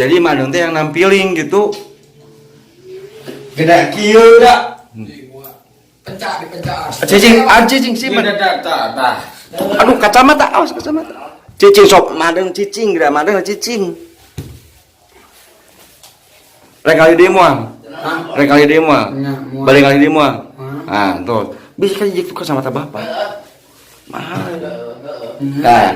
Jadi Madeng teh yang nampiling gitu. Gede kieu da. Pencak di pencak. Cicing, ah cicing sih. Tidak tak tak. Aduh, kacamata, awas kacamata. Cicing sok Madeng cicing, geura Madeng cicing. Rek kali deui moal. Rek kali deui moal. Nya, moal. Balik kali deui moal. Ah, tuh. Bisa kan itu kacamata bapak. Mahal. Nah,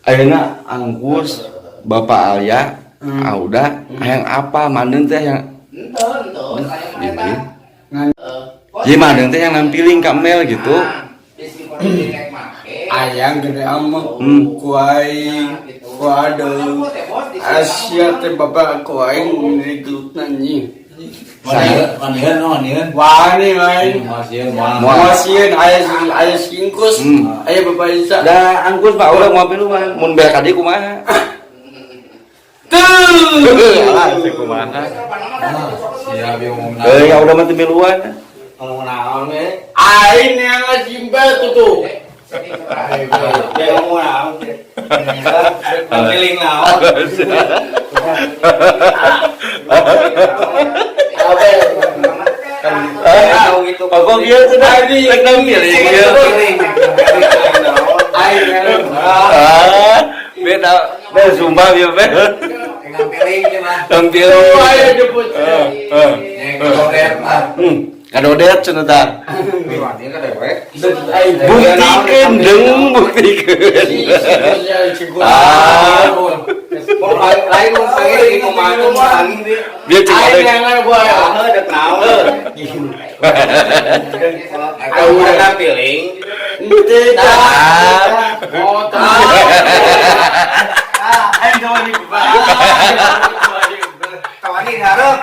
ayeuna angkus Bapak Alia, Auda, yang apa Madeng teh yang ini. Jadi Madeng teh yang nampiling ka Mel gitu. Ayang gede amat ku aing, ku adeung. Asia teh bapak ku aing digelutna nying. Wanian, wanian. Wani aing. Masih moal. Moal. Moal sieun aya aya singkus, aya bapak Isa. Da angkus Pak udah mau pilu mah mun bel ka dieu kumaha? Tuh. Alah, teh kumaha. Siap ya ngomong. Eh, ya udah mah teu miluan. Ngomong naon we? Aing yang ngasimbel tuh tuh. Ya ngomong naon. Piling naon. Tahu gitu. Kok bieu cenah rek nampiling ieu. Aing yang Ah, beda. Bel sumpah bieu bel. Nampiling. Ayo jemput. Kadodet cenah tah. Buktikeun deung buktikeun. Ah. Lain mau panggil mau makan mau angin dia. Bieu cing Aing ada. yang gua. Udah naon. Aku udah piling. Ah. Oh, tahu. Aing kawan di Kawan ini harap.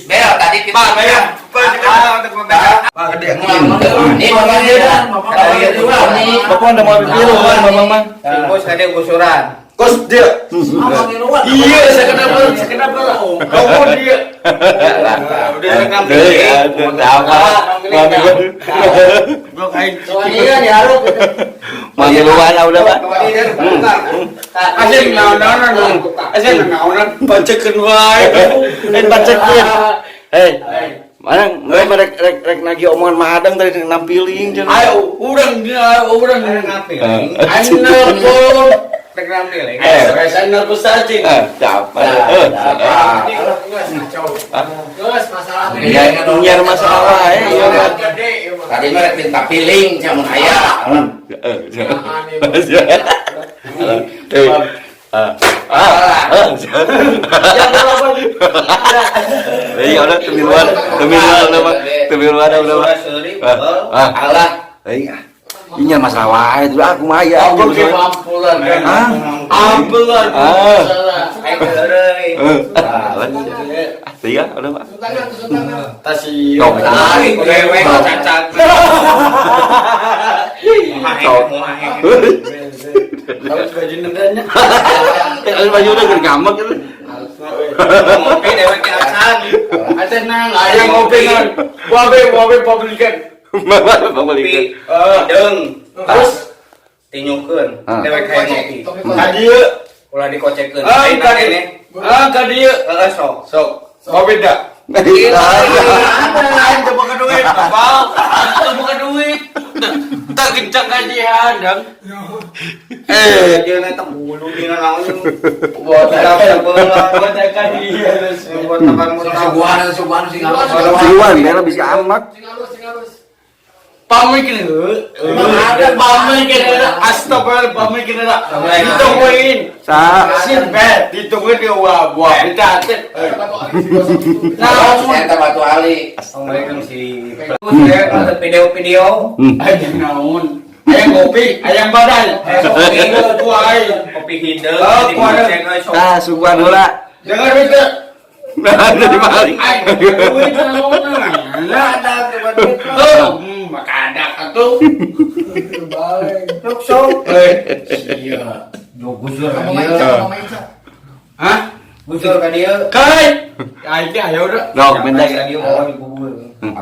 Bel tadi kita Pak, bayar. Pak, gede. Ini bapak dia dah. Bapak anda mau pilu kan Bapak mah. Bos ada gusuran. Kos dia. Iya, saya kenapa? Saya kenapa? Kamu dia. Udah saya ngambil. Deui atuh apa? Mami Gua kain. Mami luan udah Pak. Asing naon-naonan. Asing naon-naonan. Pacekeun wae. Eh pacekeun. Eh, mana nggak rek rek rek nagih omongan Madang tadi nampiling cenah. Ayo, urang dia, urang. Piling. Aing nelpon. Tekan piling. Eh. Saya nelpon saja. Eh, siapa? Eh, Terus masalah Iya, nyiar masalah eh. Iya, Pak. Tadi mah rek minta piling sama aya. Eh, eh. Ah. Ah. Eh, udah temiluan, temiluan udah, Pak. Temiluan udah, Pak. Ah. Alah, Eh, ini masalah wae tuh aku mah ya. Aku ke ampulan kan. Ah. Ampulan. Ah. Salah. Aing Eh, ah, iya, udah, Pak. Tasi. Tok. Aing dewek cacat. Tok. Harus baju nendanya. Eh, baju udah keur ngambek gitu. Ngopi dewek ke acan. Ada nang, ayang ngopi nang. Wabe wabe publikan. Bapak Ngopi. balikin. Deung. Terus Tinyukeun. Ah. Dewek hayang ngopi. ka dieu. Ulah dikocekeun. Ah, Ayeuna ka dieu. keneh. Ah, ka dieu. Heeh sok. Sok. Wabe da. Aing teu boga duit, Bapak. Teu boga duit. Tak kencang ka dia, dang. Eh, dia na teh bulu dina naon. Buat Buat buat ka dia. Buat makan murah. Suguhan sing halus. Siluan, bela bisa amak. Sing halus, sing halus. Pamikir heuh. Pamikir astagfirullah pamikir heula. Ditungguin. Sa. Sin bet ditungguin dia wah buah beda teh. nah, eta batu ali. Assalamualaikum si. Saya nonton video-video. Ayang naon? Ayang kopi, ayang badan. Kopi, Gua aing. kopi hideung. Oh, Jadi dicek we, sok. Tah, suguhan heula. Jangan beda. Nah, dari balik. Aing duit naon? Ada duit. Oh, maka ada atuh. Sok sok. Eh, iya. Gusur. Mau main, Cak, mau main, Cak. Hah? Betul ka dieu. Kai. Aing teh ayo udah. Dok, minta. Ka dieu bawa dikubur. Ya.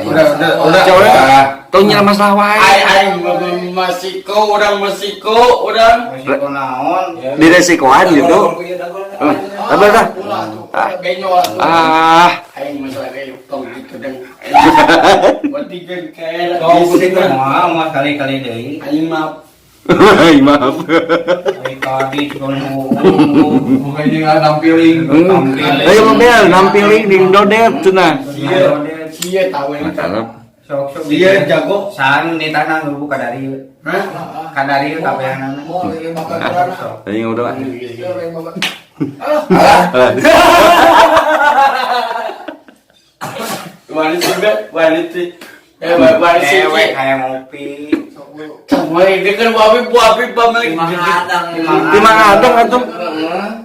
Udah udah udah. Udah. Tong nyala masalah wae. Aing aing masiko urang masiko urang. Resiko naon? Diresikoan gitu. Sabar dah. Ulah tuh, benyol tuh. Ah. Aing masalah kayak tong gitu dan. Watikeun kayak Tong kudu mah mah kali-kali deui. Aing maaf. Hai, maaf. Ai tadi kono. Mukanya nggak nampiling. Ayo mobil nampiling di dodet cenah. Sia sia tahu ini. Mantap. Sok sok Dia jago. San di tanah lu kadari. Hah? Kadari kabehanana. Mau ini makan berana. Ayo udah. Iya, yang makan. Wani sih, Be. Wani sih. Eh, wani sih. Cewek kayak ngopi. Sok dulu. Sama ini kan wabi wabi pamalik. Di mana ada atuh?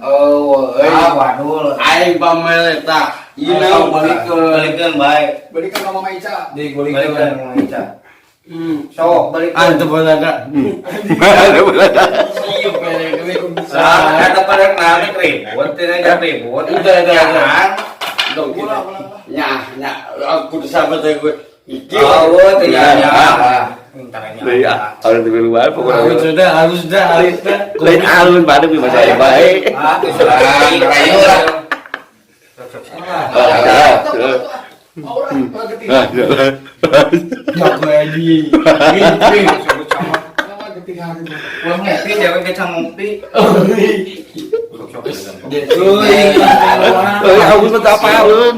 Oh, Ah, waduh. aing pamel eta. Ieu naon Balikeun, balikeun bae. Berikan ke Mama Ica. Balikeun Mama Ica. Hmm. Sok balikeun. Ah, itu boleh ada. Ada boleh. Iya, balik Lah, eta pada naon ribut, teh ribut. Udah, udah, udah. Dong, gitu. Ulah, ulah, ulah. Nya, nya, aku sahabat gue. Iki. Oh, teh Ya. nya. Iya, harus di luar pokoknya. Harus sudah, harus dah, harus dah. Lain alun pada bi masalah baik. Ah, Rayu lah. Ah, Orang, orang getih. ah, jalan. Jago aja. Orang getih hari ini. Ulah ngopi, cewek keca ngopi. Eh, aku mah tak apa alun.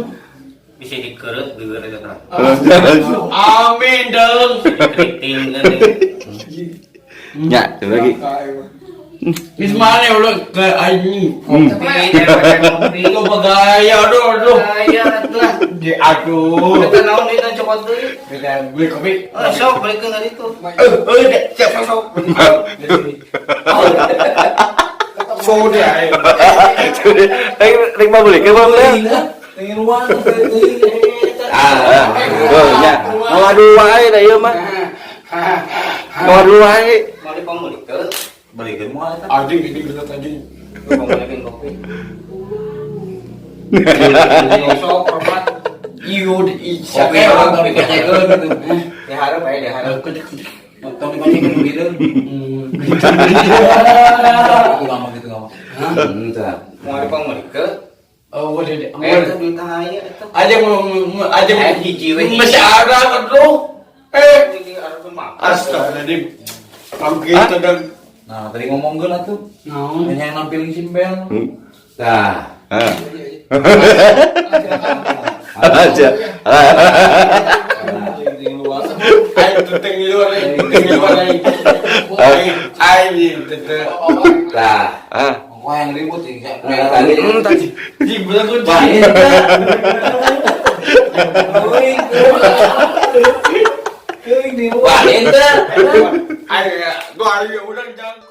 Bisa dikeret bibir aja kan. Amin dong. Keriting kan. Ya, coba lagi. Di mana udah ke anjing. Ngopi, cewek ngopi. Itu bagaya aduh aduh. Gaya lah. Di aduh. Kita naon deui teh cokot deui. Kita beli kopi. Oh, sok balikeun ka ditu. Eh, eh, siap Sok. So deh. Eh, rek mau beli ke bang? Ah, oh ya. Mau adu wae da ieu mah. Mau adu wae. Mau dipangbalikeun. Balikeun moal eta. Anjing ini bener anjing. Pangbalikeun kopi. Sok hormat. Iyo di Kopi orang tong dikocekeun gitu. Diharap aya diharap. Tong dikocekeun bireun. Mau dipangbalikeun. Oh, udah deh. Eh, itu duit aya eta. Aja mau aja Eh, hiji we. Masih ada aduh. Eh, Jadi harus makan. astagfirullahaladzim. Kamu gitu dong. Nah, tadi ngomong gue lah tuh. Naon? Hanya yang nampilin simbel. Tah. Ah. Aja. Aing tuteng luar, aing tuteng luar aing. Aing aing tuteng. Tah. Ah. Wah, yang ribut sih. Nah, tadi Tadi di belakang Wah, ini Wah, ini Aing, gua aing udah jago.